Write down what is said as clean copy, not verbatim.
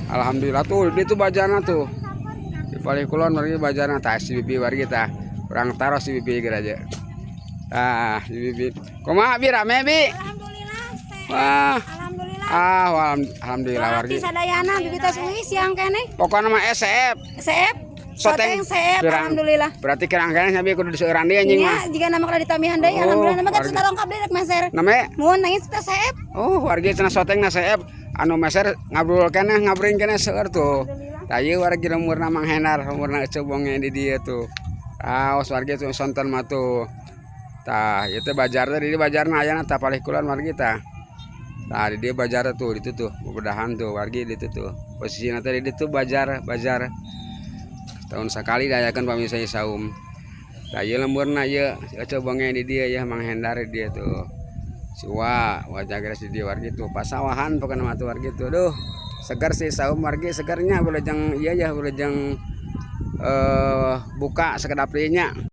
Alhamdulillah tuh di tuh bajarna tuh. Di palih kulon wargi bajarna. Tah, si bibi wargi, tah. Urang taros si bibi geura aja. Tah, si bibi. Kumaha, Bi, rame, Bi? Alhamdulillah sehat. Wah. Alhamdulillah. Ah, alhamdulillah wargi. Wargi sadayana, bibi tos uih siang keneh. Pokoknya mah SCF. Seep. Soteng. Soteng seep. Pirang. Alhamdulillah. Berarti kirang keneh nya, Bi, kudu diseueuran deui anjing mah. Nya, jika nama kalau ditamihan deui, Oh, alhamdulillah nama kan wargi. Sudah lengkap deui rek meser. Namanya? Mun nangis teh seep. Oh, wargi cenah soteng na seep, anu meser ngabrul keneh, ngabring keneh seueur tuh. Tah, ieu wargi lemurna Mang Hendar, lemurna Ece Bonge di dieu tuh. Ah, wargi tuh sonten mah tuh. Tah, ieu teh bajar teh di dieu bajarna ayana tah palih kulon wargi tah. Tah, di dieu bajar tuh, di tuh, bebedahan tuh wargi di ditu tuh. Posisina teh di ditu bajar, bajar. Tahun sekali diayakeun pamirsa saum. Tah, ieu lemburna ieu Ece Bonge di dieu ya, Mang Hendar di dieu tuh. Si Wa, wajah geus di dieu wargi tuh, pasawahan pokona mah tuh wargi tuh. Duh, segar sih saum wargi, segarnya boleh jang iya ya, boleh jang buka sekedap nya.